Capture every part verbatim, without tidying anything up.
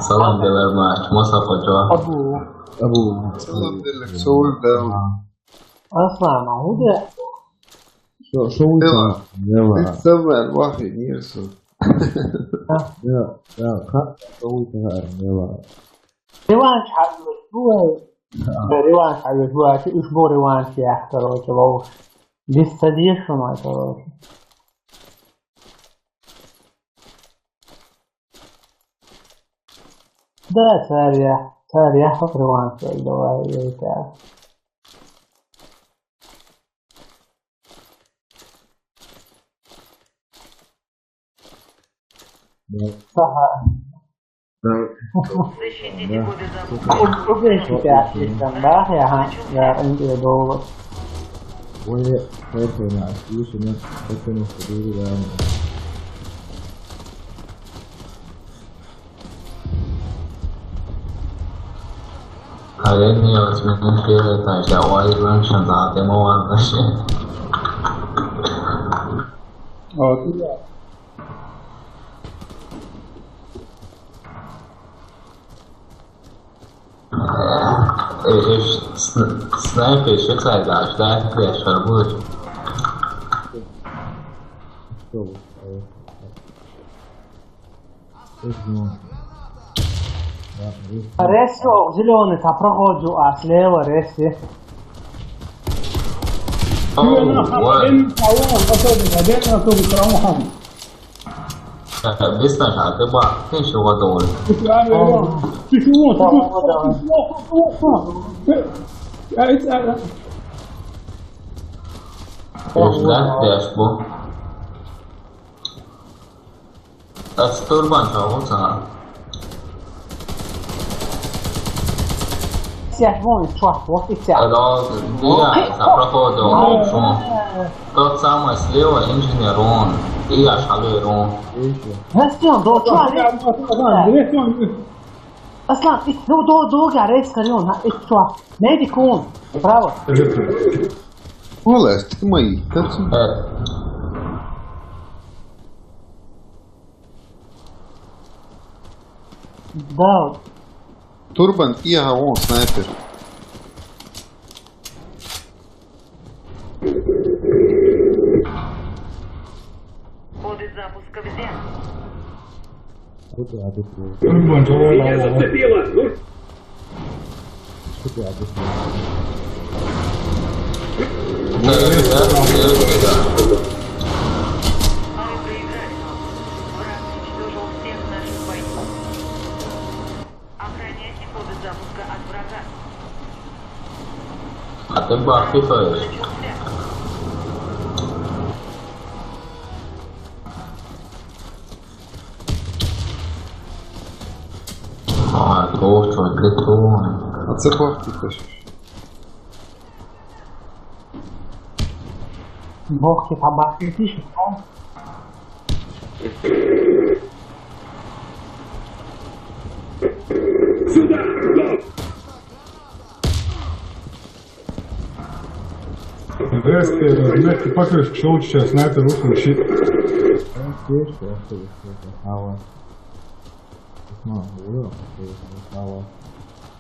Salam, Dever Marş, Mosa Koca. Abu. Abu. Salam, Dever, Soul Down. Aslan, هدى. شو، شو انت؟ يلا. It's somewhere واحد يرسم. يا، يا، خ-، شو انت؟ يلا. Revanche حبيت هو. Revanche حبيت هو، شو، شو revanche يا أخي، ترى، ترى. لسه دي شو ما ترى. ده سارية، سارية فقر وان في الدواء يتا. صح. Защитники года за Уберите пятки там, да? Ага, я индия доллар. Ой, это на, слушай, на, это на, Hayır, niye öğretmenim kıyafetler şey, o ayırılan şanzade mi varmış? Oldu ya. Э, э, сн-, снайпер, что это, да, ждать, я шарбую. Что вы? Ресси, зеленый, та проходжу, а слева Ресси. Оу, вот. Э, без нас, а ты ба, ты чего думаешь? Ждать, я жду. Турбан чогул сана. Сяжмон чуах вот и ся. Алло, я, за проходу, шум. Тот самый слева инженер, он. И я шалер, он. Настен, до чуа. Аслан, ит, до, до, до, гарес карион, ха, ит чуа. Медик он. Браво. Оле, ты мои, как ты? Э. Да. Турбан, и ага, он снайпер. Коды запуска взяты. Что ты объяснил? Меня зацепило! Что ты объяснил? Пары проиграли. Враг уничтожил всех наших бойцов. Охраняйте коды запуска от врага. А ты бахи, то есть? А, то, что, для того. А це бахи, то есть. Бог тебе побахи, ты что? Сюда! Здравствуйте, знаете, покажешь, что лучше сейчас, снайпер лучше вообще.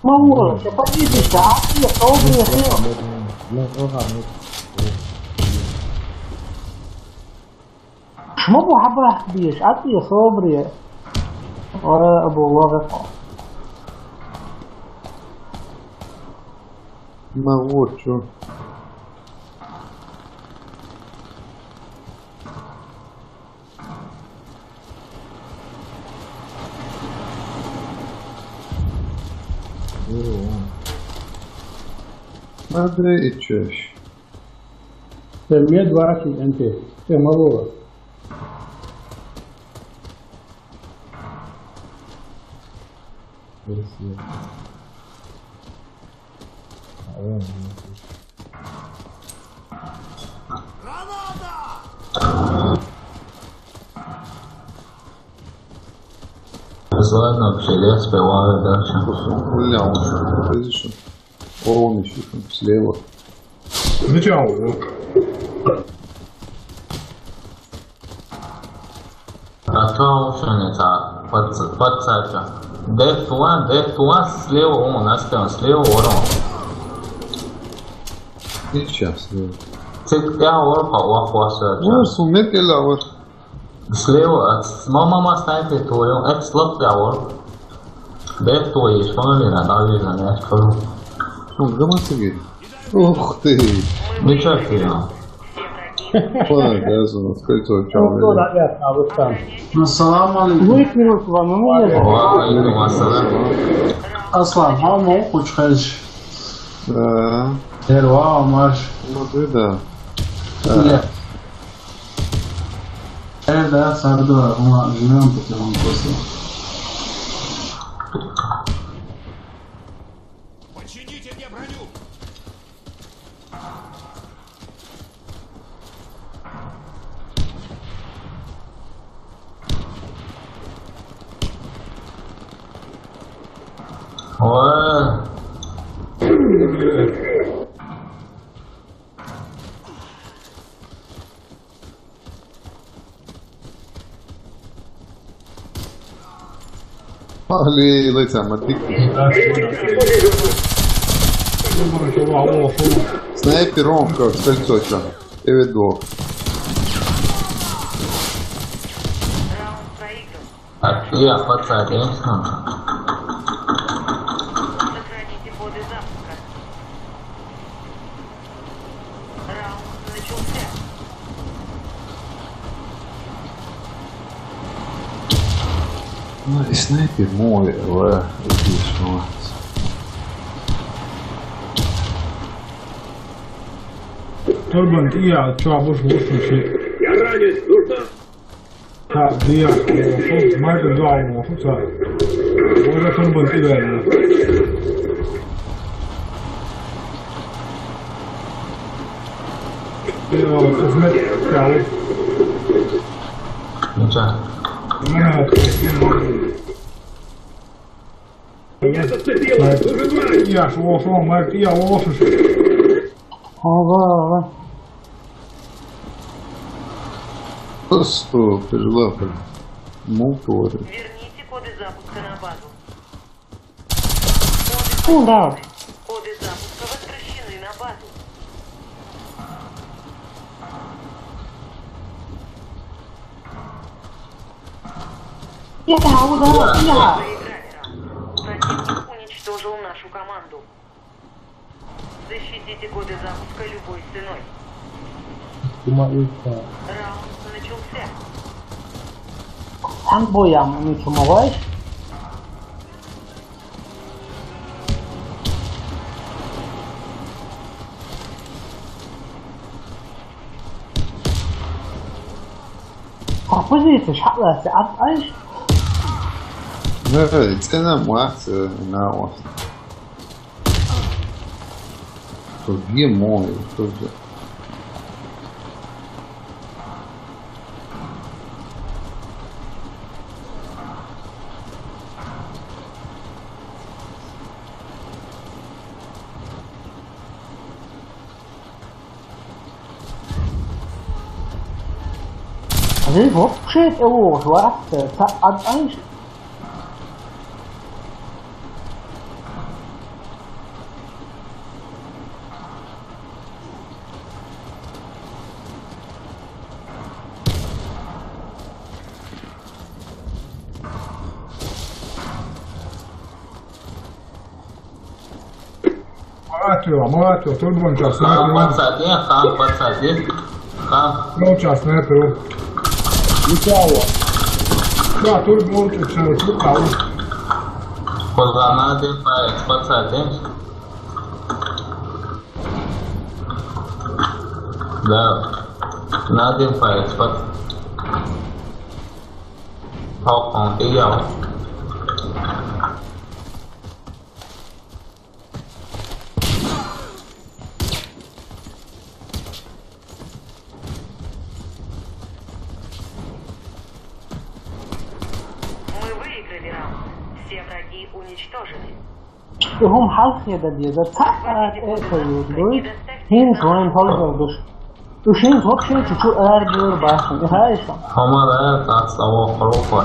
Маура, что подвижешься, а ты, что убрал, что? Шму бу хаба беш, а ты собри. Ора абу лога. Ну вот чё. Смотри, и чё ещё? Ты мне двадцать Н П. Ты малого. Если. А он не слышит. Ладно, вообще, я успеваю дальше. Бля, он что, ты что? О, он ещё там слева. Зачем его? А что он что не так? Под, под царца. Death one, death one, слева, он, Настя, слева, ворон. Сейчас, слева. Цик, я, ворон, по, ва, ва, ва, ва. Ну, сумме пила, вот. Слева, а, с-, мама, мама, снайпер твой, он, это слаб, я, ворон. Death one, есть, он, наверное, да, вижу, я скажу. Ну, гамма тебе. Ух ты. Ничего себе. Ладно, я звоню, скажите, в чём дело? Ассаламу алейкум. Выкинул к вам, ну, нет. Ва алейкум ассалам. Аслан, ҳамон қучхаш. Да. Эрва, Маш. Смотри, да. Да. Э, да, Сардор, ма, жмём потом просто. Почините мне броню! Ой. Али, лайца, мадик. Снайпер, он, как, кольцо, чё? Эвидо. Раунд проигран. А, я, пацан, я не знаю. Сохраните коды запуска. Раунд начался. Ну, и снайпер мой, в, здесь, вот. Турбан, я, чё, будешь, будешь, вообще? Я ранен, нужно. Ха, диа, ха, майда дал, ха, ца. Ora turban tiver. Yo, hizmet kaldı. Ничего. Яш, вош, майк, я, вош. Ага, ага. Что, пришла, блин? Ну, тварь. Верните коды запуска на базу. Ну да. Коды запуска возвращены на базу. Я, ура, я. Проиграли раунд. Противник уничтожил нашу команду. Защитите коды запуска любой ценой. Cuma ilk ha. Раунд начался. Sen boyam, onu çumavay. Пропозиция, шахласы, at, ay. Ne, цена муахцы, на уахцы. Где мой? Кто где? Эй, вообще, э, о, вот, э, та-, а, а, Молодец, молодец, тут вон час, хан, смотри, вон. Пацаны, хан, пацаны, хан. Ну, час, смотри. Никого. Да, тут вон, тут всё, тут кого. Куда надо, пацаны. Да. Надо, пацаны. Пау, пау, ты я. Мы выиграли раунд. Все враги уничтожены. Hum, halk ya da diyor da tak, e, e, koyuyor. Hum, join hol oldu. Üşen çok şey çuçu er diyor başın. E, hayır. Tamam, evet, that's the walk for.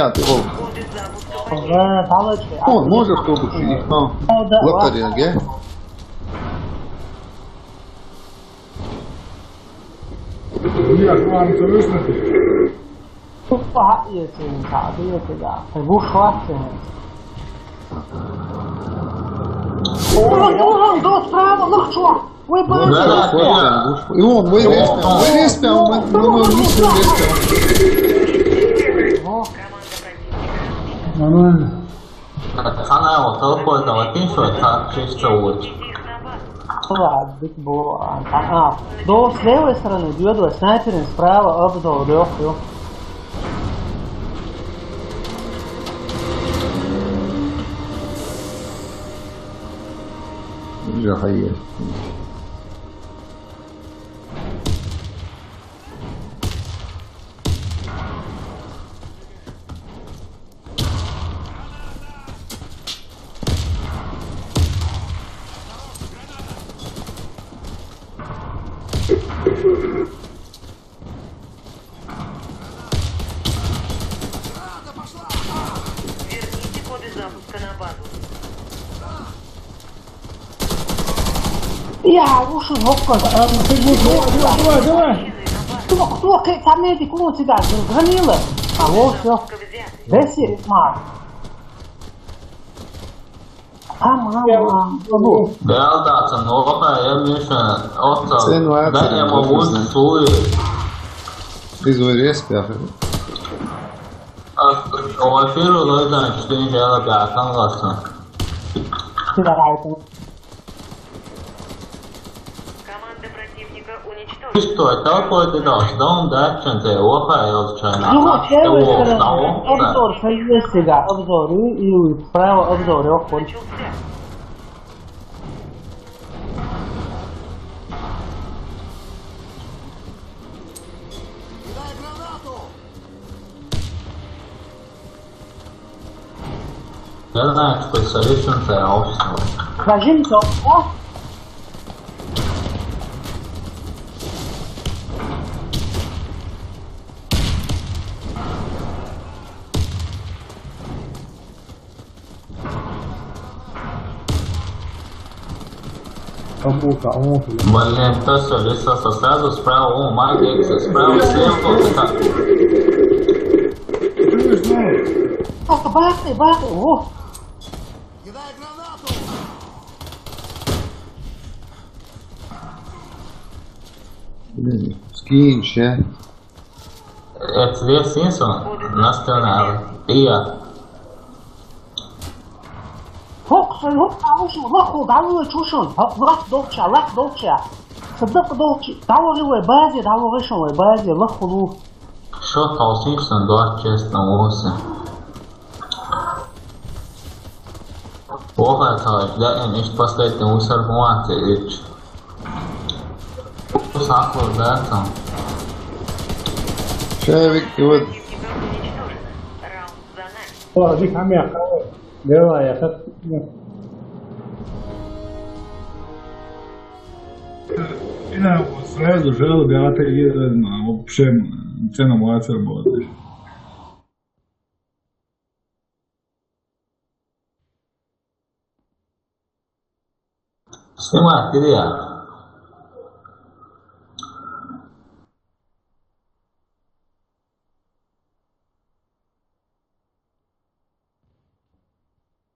я, ты, о. Да, палочки. О, можешь кто-то их там? О, да, Лапаря, ге? Нет, вам слышно? Ага, если не так, если да. Вуш вахте. О, о, о, да, справа, ну что? Ой, Да, блин. да, да. И он, мы респим, мы респим, мы, мы, мы, мы респим. О, Нормально. Sana o teleport, давай ты что, так, чисто вот. ладно, бит бу, а, а, до с левой стороны, бьёт снайпером справа, обзор, лёг, лёг. Уже хайе. Верните коды запуска на базу. Я, уши, лёг, Давай, давай, давай, давай. кто, кто, там эти клубцы, да, звонила. А вот, всё. Беси, ма. Ам, ам, ам, ну. Geldi, sen orada ya, Mişa, orada. Sen var Ben senin, ama bakıyorsun. Vur suyu. Biz o resp ya. O afir olaydan işte inşallah bir atan kalsın. Команда противника уничтожена. Что, это какой-то дождь, да он дальше, ты его поел, что Ну, вот, с левой стороны, обзор, соответственно, да, обзор, и, и справа обзор, и вот. Начался. Я знаю, что специалистом ты, а он что? Скажи, что? О, Кому-то, а он, блин. Блин, кто специалист, сразу справа, о, Майк Эксес, справа, слева, вот так. Ты же знаешь. Бахай, бахай, о. Блин, скинь, ща. Это две Симпсон, нас надо. И я. Хок, сой, хок, а уж, лак, хок, а уж, чушон, хок, лак, долча, лак, долча. Садак, долча, давай, базе, давай, шон, базе, лак, хулу. Что там Симпсон, два, честно, восемь. Ох, это, да, не последний усар, вот, и сахар, да, там. Человек, вот, Противника уничтожена. Раунд за нами. О, здесь хомяк, кого? Давай, я сейчас. Ina, sredu želi bi ja te jedan, uopće, cenom ovac roboti. Snima, ti ja.